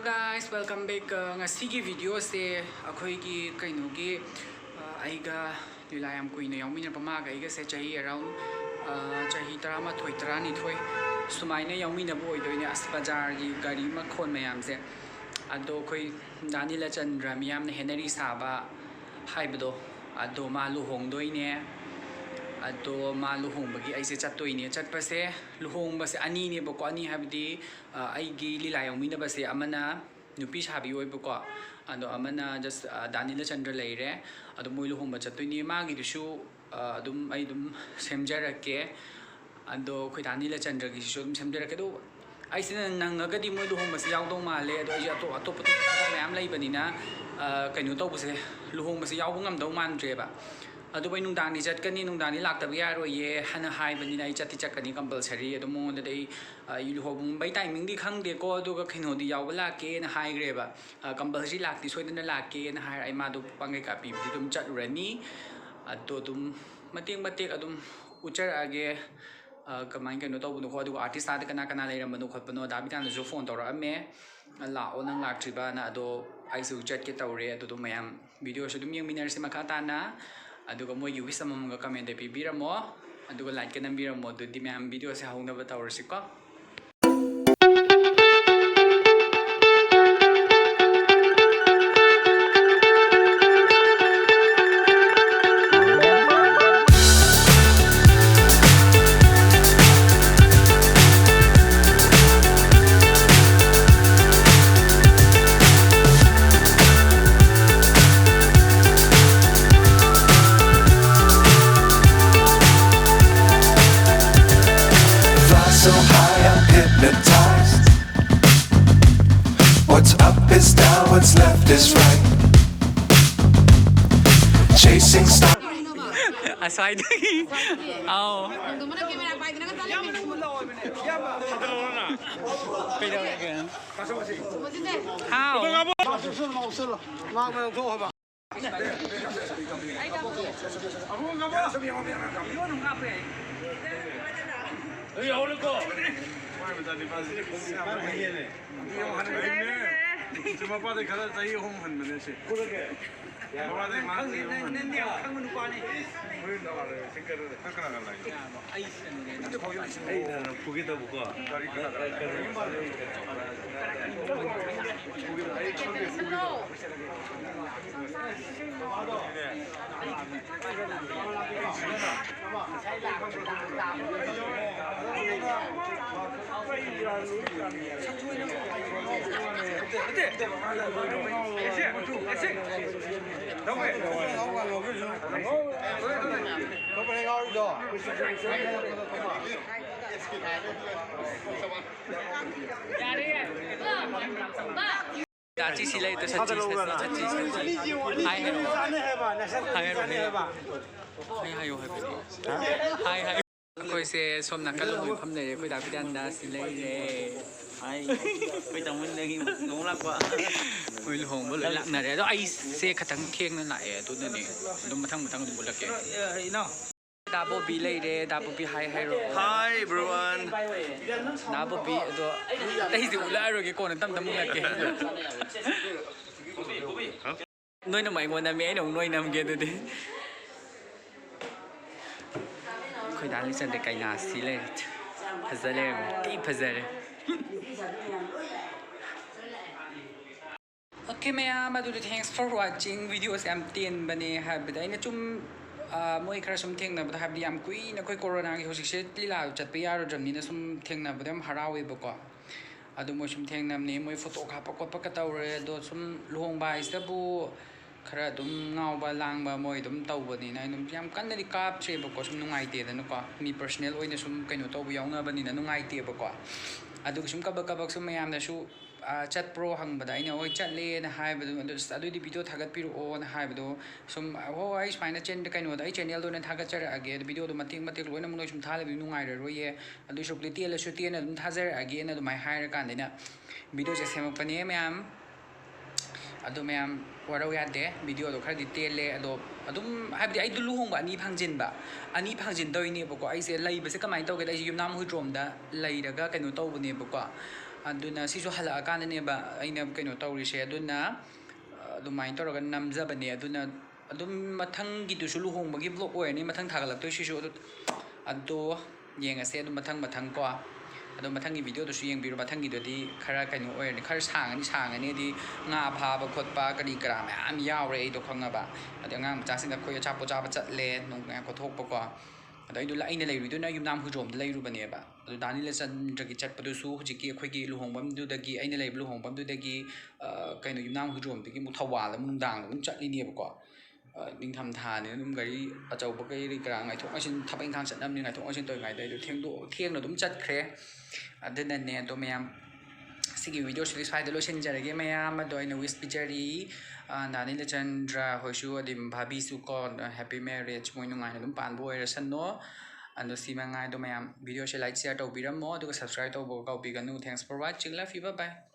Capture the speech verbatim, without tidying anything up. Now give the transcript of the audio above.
Guys, welcome back. Uh, ꯉꯁꯤꯒꯤ videoꯁꯦ ꯑꯩꯈꯣꯏꯒꯤ ꯀꯩꯅꯣꯒꯤ, uh, ꯑꯩꯒ ꯂꯤꯂꯥ ꯌꯥꯝ ꯀꯨꯏꯅ ꯌꯥꯎꯃꯤꯟꯅꯔꯛꯄ ꯃꯥꯒ ꯑꯩꯒꯁꯦ ꯆꯍꯤ around, uh, ꯆꯍꯤ ꯇꯔꯥꯃꯥꯊꯣꯏ, ꯇꯔꯥꯅꯤꯊꯣꯏ ꯁꯨꯃꯥꯏꯅ ꯌꯥꯎꯃꯤꯟꯅꯕ ꯑꯣꯏꯗꯣꯏꯅꯦ꯫ ꯑꯁ, ꯕꯖꯥꯔꯒꯤ ꯒꯥꯔꯤ ꯃꯈꯣꯟ ꯃꯌꯥꯝꯁꯦ꯫ ꯑꯗꯣ ꯑꯩꯈꯣꯏ ꯗꯥ ꯅꯤꯂꯆꯟꯗ꯭ꯔ, ꯃꯤꯌꯥꯝꯅ ꯍꯦꯅꯔꯤ ꯁꯥꯕ ꯍꯥꯏꯕꯗꯣ, ꯑꯗꯣ ꯃꯥ ꯂꯨꯍꯣꯡꯗꯣꯏꯅꯦ꯫ ꯑꯗꯣ ꯃꯥ ꯂꯨꯍꯣꯡꯕꯒꯤ ꯑꯩꯁꯦ ꯆꯠꯇꯣꯏꯅꯦ꯫ ꯆꯠꯄꯁꯦ, ꯂꯨꯍꯣꯡꯕꯁꯦ ꯑꯅꯤꯅꯦꯕꯀꯣ, ꯑꯅꯤ ꯍꯥꯏꯕꯗꯤ, ꯑ, ꯑꯩꯒꯤ ꯂꯤꯂꯥ ꯌꯥꯎꯃꯤꯟꯅꯕꯁꯦ ꯑꯃꯅ ꯅꯨꯄꯤ ꯁꯥꯕꯤ ꯑꯣꯏꯕꯀꯣ, ꯑꯗꯣ ꯑꯃꯅ just, ꯑ, ꯗꯥ ꯅꯤꯂꯆꯟꯗ꯭ꯔ ꯂꯩꯔꯦ꯫ ꯑꯗꯣ ꯃꯣꯏ ꯂꯨꯍꯣꯡꯕ ꯆꯠꯇꯣꯏꯅꯦ꯫ ꯃꯥꯒꯤꯗꯨꯁꯨ, ꯑ, ꯑꯗꯨꯝ ꯑꯩ ꯑꯗꯨꯝ ꯁꯦꯝꯖꯔꯛꯀꯦ꯫ ꯑꯗꯣ ꯑꯩꯈꯣꯏ ꯗꯥ ꯅꯤꯂꯆꯟꯗ꯭ꯔꯒꯤꯁꯤꯁꯨ ꯑꯗꯨꯝ ꯁꯦꯝꯖꯔꯛꯀꯦ꯫ ꯑꯗꯣ ꯑꯩꯁꯤꯅ ꯅꯪꯉꯒꯗꯤ ꯃꯣꯏ ꯂꯨꯍꯣꯡꯕꯁꯦ ꯌꯥꯎꯗꯧ ꯃꯥꯜꯂꯦ꯫ ꯑꯗꯣ ꯑꯩꯁꯦ ꯑꯇꯣꯞ-, ꯑꯇꯣꯞꯄ ꯊꯕꯛ ꯃꯌꯥꯝ ꯂꯩꯕꯅꯤꯅ, ꯑ, ꯀꯩꯅꯣ ꯇꯧꯕꯁꯦ, ꯂꯨꯍꯣꯡꯕꯁꯦ ꯌꯥꯎꯕ ꯉꯝꯗꯧ ꯃꯥꯟꯗ꯭ꯔꯦꯕ꯫ ꯑꯗꯨꯕꯨ ꯑꯩ ꯅꯨꯡꯗꯥꯡꯗꯤ ꯆꯠꯀꯅꯤ, ꯅꯨꯡꯗꯥꯡꯗꯤ ꯂꯥꯛꯇꯕ ꯌꯥꯔꯣꯏꯌꯦ ꯍꯥꯏꯅ ꯍꯥꯏꯕꯅꯤꯅ ꯑꯩ ꯆꯠꯇꯤ ꯆꯠꯀꯅꯤ compulsory꯫ ꯑꯗꯣ ꯃꯉꯣꯟꯗꯗꯤ ꯑꯩ, ꯑ, ꯑꯩ ꯂꯨꯍꯣꯡꯕꯩ timingꯗꯤ ꯈꯪꯗꯦꯀꯣ, ꯑꯗꯨꯒ ꯀꯩꯅꯣꯗꯤ ꯌꯥꯎꯕ ꯂꯥꯛꯀꯦꯅ ꯍꯥꯏꯈ꯭ꯔꯦꯕ꯫ ꯑ, compulsory ꯂꯥꯛꯇꯤ ꯁꯣꯏꯗꯅ ꯂꯥꯛꯀꯦꯅ ꯍꯥꯏꯔ ꯑꯩ ꯃꯥꯗꯣ ꯄꯥꯡꯒꯩ ꯀꯥꯄꯤꯕꯗꯤ ꯑꯗꯨꯝ ꯆꯠꯂꯨꯔꯅꯤ꯫ ꯑꯗꯣ ꯑꯗꯨꯝ ꯃꯇꯦꯛ ꯃꯇꯦꯛ ꯑꯗꯨꯝ ꯎꯠꯆꯔꯛꯑꯒꯦ꯫ ꯑ, ꯀꯃꯥꯏꯅ ꯀꯩꯅꯣ ꯇꯧꯕꯅꯣ ꯈꯣ-, ꯑꯗꯨꯒ artist ꯑꯥꯗ ꯀꯅꯥ ꯀꯅꯥ ꯂꯩꯔꯝꯕꯅꯣ ꯈꯣꯠꯄꯅꯣ, ꯗꯥ ꯕꯤꯇꯥꯟꯗꯁꯨ phone ꯇꯧꯔꯛꯑꯝꯃꯦ, "ꯂꯥꯛꯑꯣ, ꯅꯪ ꯂꯥꯛꯇ꯭ꯔꯤꯕꯅ"꯫ ꯑꯗꯣ ꯑꯩꯁꯨ ꯆꯠꯀꯦ ꯇꯧꯔꯦ꯫ ꯑꯗꯨꯗꯣ ꯃꯌꯥꯝ videoꯁꯨ ꯑꯗꯨꯝ ꯌꯦꯡꯃꯤꯟꯅꯔꯁꯤ ꯃꯈꯥ ꯇꯥꯅ꯫ ꯑꯗꯨꯒ ꯃꯣꯏꯒꯤ wish ꯑꯃꯃꯝꯒ commentꯇ ꯄꯤꯕꯤꯔꯝꯃꯣ, ꯑꯗꯨꯒ likeꯀ ꯅꯝꯕꯤꯔꯝꯃꯣ꯫ ꯑꯗꯨꯗꯤ ꯃꯌꯥꯝ videoꯁꯦ ꯍꯧꯅꯕ ꯇꯧꯔꯁꯤꯀꯣ꯫ Fly so high, I'm hypnotized. What's up is down, what's left is right. Chasing stars. ꯑꯁ꯭ꯋꯥꯏꯗꯒꯤ꯫ ꯑꯥꯎ꯫ ꯀꯩꯗꯧꯔꯒꯦ? ꯍꯥꯎ꯫ ꯃꯆꯥꯅꯤꯄꯥꯁꯤꯗꯤ ꯈꯣꯡ ꯌꯥꯝ ꯍꯩꯅꯦ꯫ ꯌꯥꯝ ꯍꯟꯕꯅꯦ꯫ ꯐꯖꯔꯦ꯫ ꯁꯤ ꯃꯄꯥꯗꯩ ꯈꯔ ꯆꯍꯤ ꯑꯍꯨꯝ ꯍꯟꯕꯅꯦ ꯁꯤ꯫ ꯃꯄꯥꯗꯩ ꯃꯥ ꯆꯍꯤ ꯑꯍꯨꯝ ꯍꯟꯕꯅꯦ꯫ ꯅꯪ ꯈꯪꯕ ꯅꯨꯄꯥꯅꯤ꯫ ꯅꯪ ꯀꯅꯥ ꯀꯅꯥ ꯂꯥꯛꯏ? ꯑꯩꯅ ꯐꯨꯒꯦ ꯇꯧꯕꯀꯣ꯫ ꯒꯥꯔꯤ ꯀꯅꯥ ꯀꯅꯥ ꯂꯥꯛꯏ? ꯌꯥꯔꯦ, ꯌꯥꯔꯦ꯫ ꯁꯤ ꯂꯩꯔꯦ, ꯁꯠꯆꯤ, ꯁꯠꯆꯤ, ꯁꯠꯆꯤ, ꯁꯠꯆꯤ꯫ ꯍꯥꯏ ꯍꯥꯏꯔꯣ꯫ ꯍꯥꯏ ꯍꯥꯏꯔꯣ꯫ ꯍꯥꯏ ꯍꯥꯏꯌꯣ ꯍꯥꯏꯕꯅꯦ꯫ ꯍꯥꯏ ꯍꯥꯏ꯫ ꯑꯩꯈꯣꯏꯁꯦ ꯁꯣꯝ ꯅꯥꯀꯜ ꯂꯣꯝ ꯐꯝ ꯂꯩꯔꯦ, ꯑꯩꯈꯣꯏ ꯗꯥ ꯕꯤꯗ꯭ꯌꯥꯅꯟꯗ ꯁꯤ ꯂꯩꯔꯦ꯫ ꯍꯥꯏ꯫ ꯑꯩꯈꯣꯏ ꯇꯥꯃꯣꯗꯒꯤ ꯂꯨꯍꯣꯡ ꯂꯥꯛꯄ꯫ ꯑꯩꯈꯣꯏ ꯂꯨꯍꯣꯡꯕ ꯂꯣꯏ ꯂꯥꯛꯅꯔꯦ꯫ ꯑꯗꯣ ꯑꯩꯁꯦ ꯈꯇꯪ ꯊꯦꯡꯅ ꯂꯥꯛꯑꯦ, ꯑꯗꯨꯅꯅꯦ꯫ ꯑꯗꯨꯝ ꯃꯊꯪ ꯃꯊꯪ ꯑꯗꯨꯝ ꯎꯠꯂꯛꯀꯦ꯫ ꯑꯦ, ꯏꯅꯥꯎ꯫ ꯗꯥ ꯕꯣꯕꯤ ꯂꯩꯔꯦ, ꯗꯥ ꯕꯣꯕꯤ ꯍꯥꯏ ꯍꯥꯏꯔꯣ꯫ Hi, everyone. ꯗꯥ ꯕꯣꯕꯤ, ꯑꯗꯣ ꯑꯇꯩꯗꯤ ꯎꯠꯂꯛꯑꯔꯣꯏꯒꯦ, ꯀꯣꯟꯅ ꯇꯞ ꯇꯞ ꯎꯠꯂꯛꯀꯦ꯫ ꯅꯣꯏꯅ ꯑꯃꯨꯛ ꯑꯩꯉꯣꯟꯗ ꯅꯝꯃꯦ, ꯑꯩꯅ ꯑꯃꯨꯛ ꯅꯣꯏ ꯅꯝꯒꯦ ꯑꯗꯨꯗꯤ꯫ ꯑꯩꯈꯣꯏ ꯗꯥ ꯂꯤꯆꯟꯗ ꯀꯩꯅꯥꯁꯤ ꯂꯩꯔꯦ꯫ ꯐꯖ ꯂꯩꯔꯝꯃꯦ, ꯊꯤ ꯐꯖꯔꯦ꯫ Okay ꯃꯌꯥꯝ, ꯑꯗꯨꯗꯤ thanks for watching꯫ Videoꯁꯦ ꯌꯥꯝ ꯇꯦꯟꯕꯅꯦ, ꯍꯥꯏꯕꯗꯤ ꯑꯩꯅ ꯁꯨꯝ, ꯑ, ꯃꯣꯏ ꯈꯔ ꯁꯨꯝ ꯊꯦꯡꯅꯕꯗ, ꯍꯥꯏꯕꯗꯤ ꯌꯥꯝ ꯀꯨꯏꯅ ꯑꯩꯈꯣꯏ ꯀꯣꯔꯣꯅꯥꯒꯤ ꯍꯧꯖꯤꯛꯁꯦ ꯂꯤꯂꯥ ꯆꯠꯄ ꯌꯥꯔꯨꯗ꯭ꯔꯕꯅꯤꯅ ꯁꯨꯝ ꯊꯦꯡꯅꯕꯗ ꯌꯥꯝ ꯍꯔꯥꯎꯋꯦꯕꯀꯣ꯫ ꯑꯗꯨ ꯃꯣꯏ ꯁꯨꯝ ꯊꯦꯡꯅꯕꯅꯦ, ꯃꯣꯏ ꯐꯣꯇꯣ ꯀꯥꯞꯄ ꯈꯣꯠꯄꯒ ꯇꯧꯔꯦ꯫ ꯑꯗꯣ ꯁꯨꯝ ꯂꯨꯍꯣꯡꯕ ꯍꯥꯏꯁꯤꯗꯕꯨ ꯈꯔ ꯑꯗꯨꯝ ꯉꯥꯎꯕ ꯂꯥꯡꯕ ꯃꯣꯏ ꯑꯗꯨꯝ ꯇꯧꯕꯅꯤꯅ ꯑꯩ ꯑꯗꯨꯝ ꯌꯥꯝ ꯀꯟꯅꯗꯤ ꯀꯥꯞꯇ꯭ꯔꯦꯕꯀꯣ, ꯁꯨꯝ ꯅꯨꯡꯉꯥꯏꯇꯦꯗꯅꯀꯣ, ꯃꯤ personal ꯑꯣꯏꯅ ꯁꯨꯝ ꯀꯩꯅꯣ ꯇꯧꯕ ꯌꯥꯎꯅꯕꯅꯤꯅ ꯅꯨꯡꯉꯥꯏꯇꯦꯕꯀꯣ꯫ ꯑꯗꯨꯒ ꯁꯨꯝ ꯀꯕꯛ ꯀꯕꯛ ꯁꯨꯝ ꯃꯌꯥꯝꯅꯁꯨ, ꯑ, "ꯆꯠꯄ꯭ꯔꯣ?" ꯍꯪꯕꯗ ꯑꯩꯅ, "ꯍꯣꯏ ꯆꯠꯂꯦꯅ" ꯍꯥꯏꯕꯗꯣ, ꯑꯗꯨ, "ꯑꯁ, ꯑꯗꯨꯏꯗꯤ video ꯊꯥꯒꯠꯄꯤꯔꯛꯑꯣꯅ" ꯍꯥꯏꯕꯗꯣ, ꯁꯨꯝ, "ꯍꯣꯏ, ꯍꯣꯏ, ꯑꯩ ꯁꯨꯃꯥꯏꯅ ꯆꯦꯟ-, ꯀꯩꯅꯣꯗ, ꯑꯩ channelꯗ ꯑꯣꯏꯅ ꯊꯥꯒꯠꯆꯔꯛꯑꯒꯦ, ꯑꯗꯨ videoꯗꯣ ꯃꯇꯦꯛ ꯃꯇꯦꯛ ꯂꯣꯏꯅ ꯅꯣꯏ ꯁꯨꯝ ꯊꯥꯍꯜꯂꯕꯗꯤ ꯅꯨꯡꯉꯥꯏꯔꯔꯣꯏꯌꯦ, ꯑꯗꯨꯏ ꯁꯔꯨꯛꯄꯨꯗꯤ ꯇꯦꯜꯂꯁꯨ ꯇꯦꯟꯅ ꯑꯗꯨꯝ ꯊꯥꯖꯔꯛꯑꯒꯦꯅ" ꯑꯗꯨꯃꯥꯏꯅ ꯍꯥꯏꯔꯀꯥꯟꯗ ꯑꯩꯅ videoꯁꯦ ꯁꯦꯝꯃꯛꯄꯅꯦ ꯃꯌꯥꯝ꯫ ꯑꯗꯣ ꯃꯌꯥꯝ ꯋꯥꯔꯧ ꯌꯥꯗꯦ, ꯚꯤꯗꯤꯑꯣꯗꯣ ꯈꯔꯗꯤ ꯇꯦꯜꯂꯦ꯫ ꯑꯗꯣ ꯑꯗꯨꯝ ꯍꯥꯏꯕꯗꯤ ꯑꯩꯗꯣ ꯂꯨꯍꯣꯡꯕ ꯑꯅꯤ ꯐꯪꯖꯤꯟꯕ, ꯑꯅꯤ ꯐꯪꯖꯤꯟꯗꯧꯔꯤꯅꯦꯕꯀꯣ꯫ ꯑꯩꯁꯦ ꯂꯩꯕꯁꯦ ꯀꯃꯥꯏꯅ ꯇꯧꯒꯦꯗ, ꯑꯩꯁꯦ ꯌꯨꯝꯅꯥꯝ ꯍꯨꯏꯗ꯭ꯔꯣꯝꯗ ꯂꯩꯔꯒ ꯀꯩꯅꯣ ꯇꯧꯕꯅꯦꯕꯀꯣ꯫ ꯑꯗꯨꯅ ꯁꯤꯁꯨ ꯍꯜꯂꯛꯑꯀꯥꯟꯗꯅꯦꯕ ꯑꯩꯅ ꯀꯩꯅꯣ ꯇꯧꯔꯤꯁꯦ꯫ ꯑꯗꯨꯅ ꯑꯗꯨꯃꯥꯏꯅ ꯇꯧꯔꯒ ꯅꯝꯖꯕꯅꯦ꯫ ꯑꯗꯨꯅ ꯑꯗꯨꯝ ꯃꯊꯪꯒꯤꯗꯨꯁꯨ ꯂꯨꯍꯣꯡꯕꯒꯤ ꯕ꯭ꯂꯣꯛ ꯑꯣꯏꯔꯅꯤ ꯃꯊꯪ ꯊꯥꯒꯠꯂꯛꯇꯣꯏꯁꯤꯁꯨ꯫ ꯑꯗꯨ ꯑꯗꯣ ꯌꯦꯡꯉꯁꯦ ꯑꯗꯨꯝ ꯃꯊꯪ ꯃꯊꯪ ꯀꯣ꯫ ꯑꯗꯣ ꯃꯊꯪꯒꯤ ꯚꯤꯗꯤꯑꯣꯗꯨꯁꯨ ꯌꯦꯡꯕꯤꯔꯣ꯫ ꯃꯊꯪꯒꯤꯗꯨꯗꯤ ꯈꯔ ꯀꯩꯅꯣ ꯑꯣꯏꯔꯅꯤ, ꯈꯔ ꯁꯥꯡꯉꯅꯤ꯫ ꯁꯥꯡꯉꯅꯤꯗꯤ ꯉꯥ ꯐꯥꯕ ꯈꯣꯠꯄ ꯀꯔꯤ ꯀꯔꯥ ꯃꯌꯥꯝ ꯌꯥꯎꯔꯦ ꯑꯩꯗꯣ ꯈꯪꯉꯕ꯫ ꯑꯗꯩ ꯑꯉꯥꯡ ꯃꯆꯥꯁꯤꯡꯗ ꯑꯩꯈꯣꯏ ꯑꯆꯥꯄꯣꯠ ꯆꯥꯕ ꯆꯠꯂꯦ, ꯅꯣꯡ ꯃꯌꯥꯝ ꯀꯣꯊꯣꯛꯄꯀꯣ꯫ ꯑꯗꯣ ꯑꯩꯗꯣ, ꯑꯩꯅ ꯂꯩꯔꯨꯏꯗꯨꯅ ꯌꯨꯝꯅꯥꯝ ꯍꯨꯏꯗ꯭ꯔꯣꯝꯗ ꯂꯩꯔꯨꯕꯅꯦꯕ꯫ ꯑꯗꯣ ꯗꯥ ꯅꯤꯂꯆꯟꯗ꯭ꯔꯒꯤ ꯆꯠꯄꯗꯨꯁꯨ ꯍꯧꯖꯤꯛꯀꯤ ꯑꯩꯈꯣꯏꯒꯤ ꯂꯨꯍꯣꯡꯐꯝꯗꯨꯗꯒꯤ, ꯑꯩꯅ ꯂꯩꯕ ꯂꯨꯍꯣꯡꯐꯝꯗꯨꯗꯒꯤ, ꯑ, ꯀꯩꯅꯣ, ꯌꯨꯝꯅꯥꯝ ꯍꯨꯏꯗ꯭ꯔꯣꯝꯗꯒꯤ ꯑꯃꯨꯛ ꯊꯧꯕꯥꯜꯗ ꯑꯃꯨꯛ ꯅꯨꯡꯗꯥꯡꯗ ꯑꯗꯨꯝ ꯆꯠꯂꯤꯅꯦꯕꯀꯣ꯫ ꯑ, ꯅꯤꯡꯊꯝ ꯊꯥꯅꯤꯅ ꯑꯗꯨꯝ ꯒꯥꯔꯤ ꯑꯆꯧꯕ ꯀꯩ ꯀꯔꯥ ꯉꯥꯏꯊꯣꯛ ꯉꯥꯏꯁꯤꯟ, ꯊꯕꯛ ꯏꯪꯈꯥꯡ ꯆꯠꯅꯕꯅꯤ, ꯉꯥꯏꯊꯣꯛ ꯉꯥꯏꯁꯤꯟ ꯇꯧꯔꯤꯉꯩꯗ ꯑꯩꯗꯣ ꯊꯦꯡꯗꯣꯛ-, ꯊꯦꯡꯅ ꯑꯗꯨꯝ ꯆꯠꯈ꯭ꯔꯦ꯫ ꯑꯗꯨꯅꯅꯦ꯫ ꯑꯗꯣ ꯃꯌꯥꯝ, ꯁꯤꯒꯤ ꯚꯤꯗꯤꯑꯣꯁꯤꯗꯤ ꯁ꯭ꯋꯥꯏꯗ ꯂꯣꯏꯁꯤꯟꯖꯔꯒꯦ꯫ ꯃꯌꯥꯝ ꯑꯗꯣ ꯑꯩꯅ ꯋꯤꯁ ꯄꯤꯖꯔꯤ꯫ ꯑ, ꯗꯥ ꯅꯤꯂꯆꯟꯗ꯭ꯔ ꯍꯣꯏꯁꯨ, ꯑꯗꯩ ꯚꯥꯕꯤꯁꯨ ꯀꯣ, ꯍꯦꯄꯤ ꯃꯦꯔꯤꯌꯦꯖ, ꯃꯣꯏ ꯅꯨꯡꯉꯥꯏꯅ ꯑꯗꯨꯝ ꯄꯥꯟꯕ ꯑꯣꯏꯔꯁꯅꯣ꯫ ꯑꯗꯣ ꯁꯤ ꯃꯉꯥꯏ꯫ ꯑꯗꯣ ꯃꯌꯥꯝ, ꯚꯤꯗꯤꯑꯣꯁꯦ ꯂꯥꯏꯛ, ꯁꯤꯌꯔ ꯇꯧꯕꯤꯔꯝꯃꯣ, ꯑꯗꯨꯒ ꯁꯕꯁꯀ꯭ꯔꯥꯏꯕ ꯇꯧꯕ ꯀꯥꯎꯕꯤꯒꯅꯨ꯫ Thanks for watching, love you, bye bye꯫